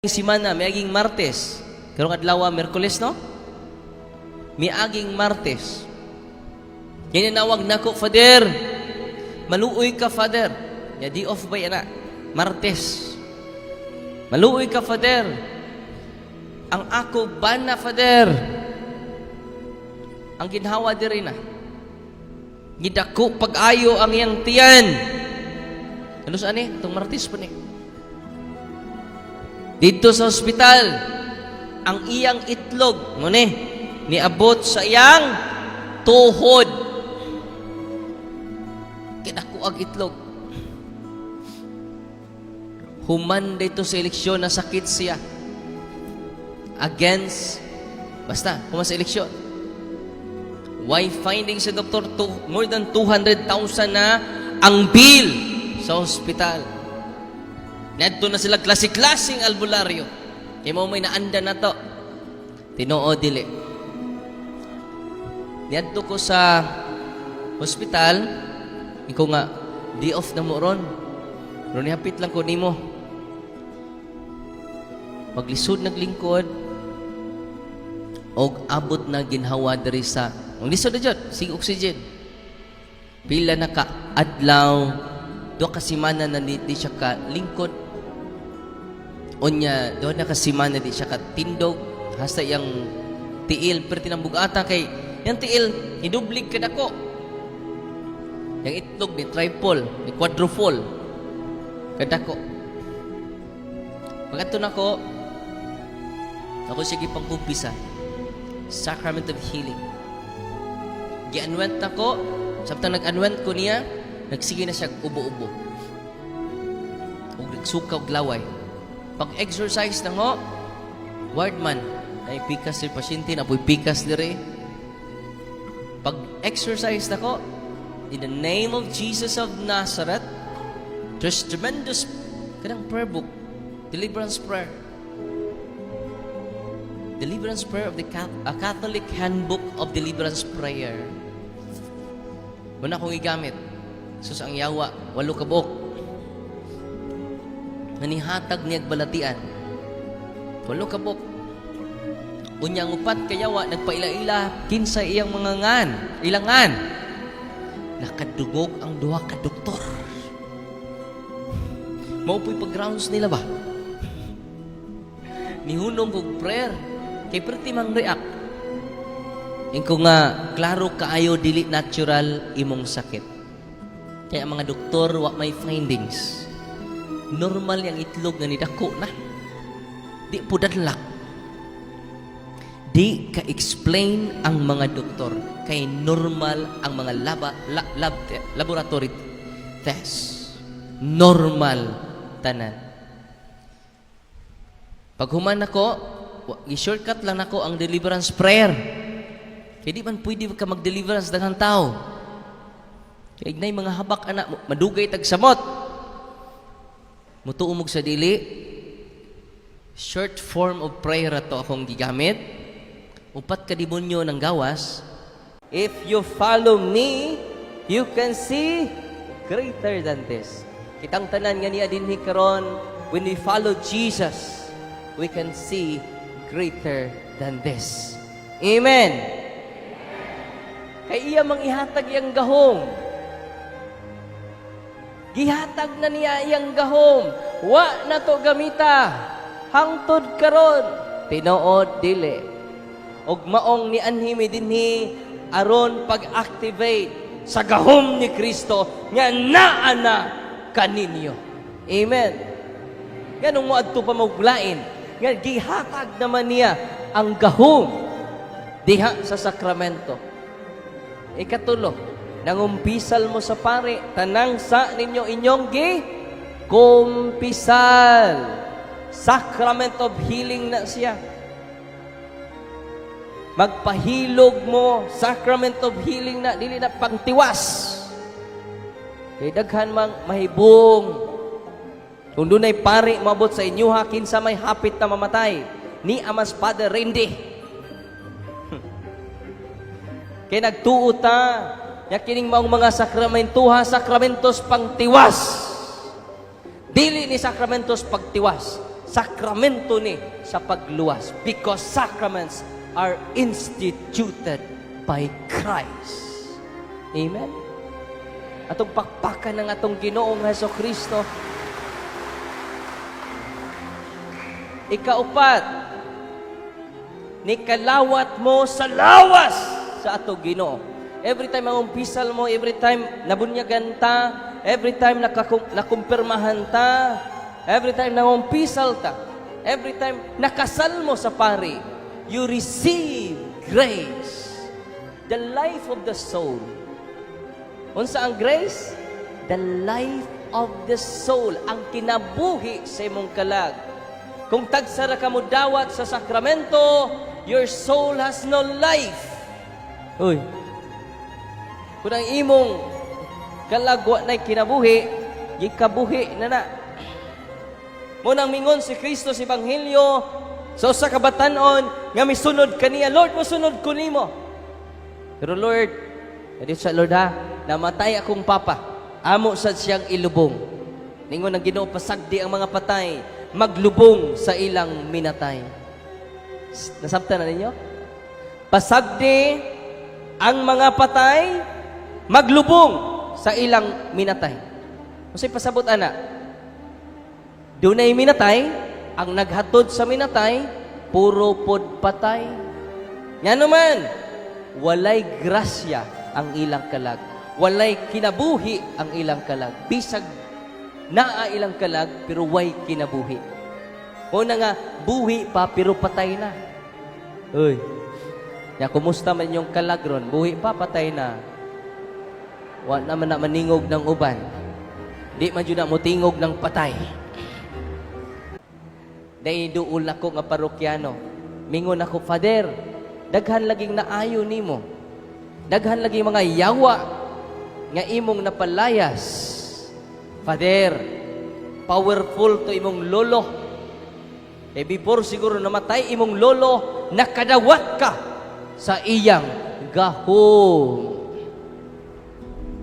Simana, miaging Martes. Karong adlaw Miyerkules, no? Miaging Martes. Yan nawag nako, "Father. Maluoy ka, Father." Ya day off ba ana? Martes. "Maluoy ka, Father. Ang ako bana, Father." Ang ginhawa diri na. Gidako pag-ayo ang iyang tiyan. Ano sa ani? Itong Martes pa ni. Dito sa ospital, ang iyang itlog, nguni, niabot sa iyang tuhod. Kidako ang itlog. Human dito sa eleksyon, nasakit siya. Against, basta, human sa eleksyon. Why finding sa doktor, to, more than 200,000 na ang bill sa ospital. Nadto na sila klase-klaseng albularyo. Kay mo may naanda na to. Tinuod dili. Niadto ko sa hospital, ikaw nga, day off na mo ron. Pero nihapit lang ko nimo. Paglisod naglingkod, og abot na ginhawa diri sa ang lisod na jud, sige oxygen. Pila na ka adlaw, duha ka semana na di siya ka lingkod. Unya, duha na ka semana di siya ka tindog, hasta yang tiil perti ng bugata kay yang tiil hidublig ka dako. Yang itlog ni triple, ni quadruple kadako. Pagkadto nako, ako sige pangkumpisa. Sacrament of Healing. Gi-anoint nako, samtang nag-anoint ko niya, nagsige na siya ubo-ubo. Ug nagsuka og laway. Pag-exorcise na ngo, wardman, ay pikas si pasyente, na po'y pikas dire. Pag-exorcise nako, in the name of Jesus of Nazareth, there's tremendous kanang prayer book, deliverance prayer. Deliverance prayer of the a Catholic Handbook of Deliverance Prayer. Muna akong igamit. Sus, ang yawa, walo ka buok. Nanihatag niyag balatian. Walo ka buok. Unya ang upat ka yawa, nagpaila-ila, kinsa iyang mga ngan, ilangan. Nakadungog ang duha ka doktor. Mao po'y pag-rounds nila ba? Nihunong kog prayer. Kay perti mang react. Ingko nga, klaro kaayo dili natural imong sakit. Kaya ang mga doktor wa may findings. Normal yang itlog nga nidako na. Di po dadlak. Di ka-explain ang mga doktor kay normal ang mga laboratory test. Normal tanan. Paghuman nako, i-shortcut lang nako ang deliverance prayer. Kaya di man pwede ka mag-deliverance daghang tao. Kay ignay mga habak ana, madugay tag samot. Mutuo mo sa dili, short form of prayer ato akong gigamit. Upat ka demonyo ng gawas. If you follow me, you can see greater than this. Kitang tanan nga niya dinhi karon, when we follow Jesus, we can see greater than this. Amen. Kay iya mang ihatag iyang gahom. Gihatag na niya iyang gahom. Wa na to gamita. Hangtod karon, tinuod dili. Og maong nianhi mi dinhi aron pag-activate sa gahom ni Kristo nga naa na kaninyo. Amen. Nganong moadto pa maglain, nga gihatag naman niya ang gahom diha sa sakramento. Ikatulo, nangumpisal mo sa pare, tanang sa ninyo inyong gi kumpisal. Sacrament of healing na siya. Magpahilog mo, sacrament of healing na, dili na pangtiwas. Kay daghan mang mahibong. Kung dunay pari moabot sa inyo ha, kinsa may hapit na mamatay, ni Amas Father Randy. Kay nagtuo ta, nya kining maong mga sakramentuha, sakramentos pangtiwas. Dili ni sakramentos pagtiwas. Sakramento ni sa pagluwas because sacraments are instituted by Christ. Amen? Atong pakpakan ng atong Ginoong Heso Kristo. Ikaupat, nikalawat mo sa lawas sa atong Ginoo. Every time ang umpisal mo, every time nabunyagan ta, every time nakumpirmahan ta, every time nangumpisal ta, every time nakasal mo sa pari, you receive grace, the life of the soul. Unsa ang grace? The life of the soul, ang kinabuhi sa imong kalag. Kung tagsa ra ka mo dawat sa sakramento, your soul has no life. Uy. Kung ang imong kalag wa na'y kinabuhi, gikabuhi na na. Mao nang mingon si Kristo sa Ebanghelyo sa usa ka batan-on nga misunod kaniya, "Lord, mosunod ko nimo. Pero Lord, dito sa Lord ha, namatay akong papa. Amo sad siyang ilubong." Ningon ang Ginoo, "Pasagdi ang mga patay maglubong sa ilang minatay." Nasabtan na ninyo? Pasagdi ang mga patay maglubong sa ilang minatay. Unsay pasabot ana? Dunay minatay, ang naghatod sa minatay, puro pod patay. Nga naman, walay grasya ang ilang kalag. Walay kinabuhi ang ilang kalag. Bisag naa ilang kalag, pero way kinabuhi. O na nga, buhi pa, pero patay na. Uy, ya, kumusta man yung kalag ron? Buhi pa, patay na. Wa naman na maningog ng uban. Di man jud na motingog ng patay. Dahil duol ako nga parokyano. Mingon ako, "Father, daghan laging naayo nimo. Daghan laging mga yawa nga imong napalayas. Father, powerful to imong lolo. Eh before siguro namatay imong lolo, nakadawat ka sa iyang gahom."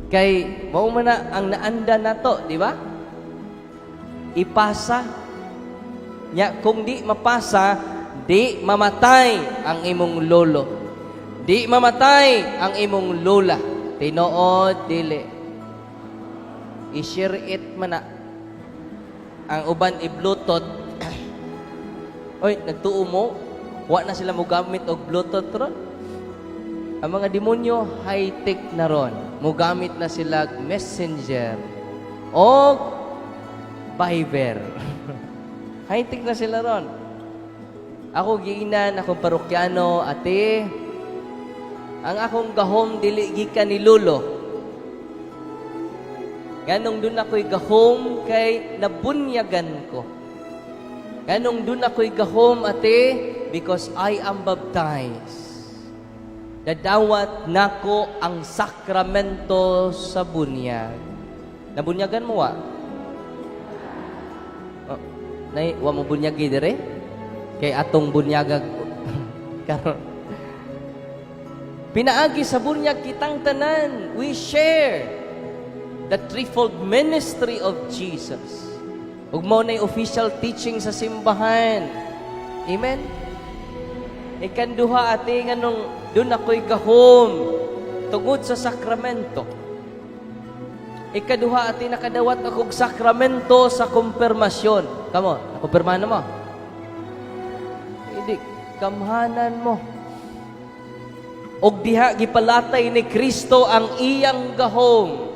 Kay mao man na ang naanda nato, di ba? Ipasa. Nya kung di mapasa, di mamatay ang imong lolo. Di mamatay ang imong lola. Tinuod dili? I-share it man na. Ang uban i-Bluetooth. Oy, nagtuo mo, wa na sila mogamit og Bluetooth ron. Ang mga demonyo high-tech na ron. Mugamit na sila og Messenger o Viber. High-tech na sila ron. Ako giingnan akong parokyano, "Ate, ang akong gahom dili gikan ni Lolo. Nganong duna ako'y gahom kay nabunyagan ko. Nganong duna ako'y gahom, ate, because I am baptized. Nadawat nako ang sakramento sa bunyag." Nabunyagan mo wa? Oh, nay, wa mo bunyagi dire? Kay atong bunyagag karon. Pinaagi sa bunyag kitang tanan, we share the threefold ministry of Jesus. Ug mao na'y official teaching sa simbahan. Amen? Ikanduha, ate, nganong duna ko'y gahom tungod sa sakramento. Ikaduha, ate, nakadawat akong sakramento sa kumpirmasyon. Kamo, nakumpirmahan na mo? Hindi, gamhanan mo. Og diha gipalatay ni Kristo ang iyang gahom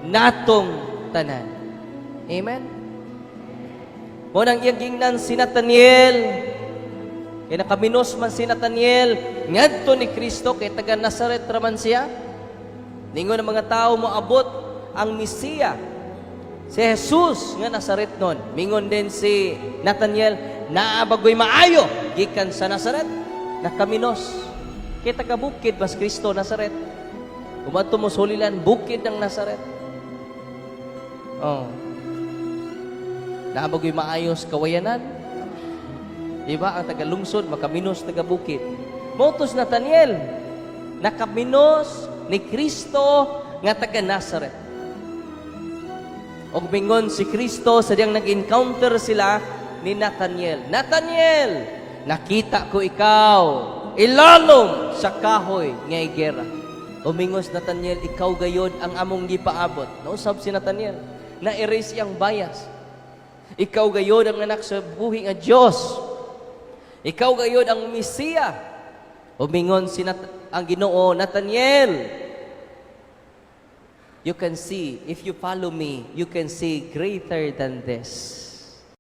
natong tanan. Amen? Mao nang iyang gingnan si Nathaniel. Kay nakaminos man si Nathaniel ngadto ni Kristo kay taga Nazaret raman siya. Ningon ang mga tao, moabot ang Mesiya, si Jesus nga Nazaret nun. Mingon din si Nathaniel, "Naa ba goy maayo gikan sa Nazaret?" Nakaminos. Kay taga bukid bas Kristo Nazaret. Umadto mo sa Holy Land, bukid ng Nazaret. Oh. Naa ba goy maayo sa Kawayanan? Diba? Ang taga-lungsod, makaminos taga bukid. Mao to si Nathaniel, nakaminos ni Kristo nga taga Nazaret. Og mingon si Kristo sa diyang nag-encounter sila, ni Nathaniel. "Nathaniel, nakita ko ikaw ilalom sa kahoy nga higera." Umingos Nathaniel, "Ikaw gayod ang among gipaabot." Nausab si Nathaniel. Na-erase iyang bias. "Ikaw gayod ang anak sa buhi nga Dios. Ikaw gayod ang Mesiya." Umingon si ang Ginoo, "Nathaniel, you can see, if you follow me, you can see greater than this."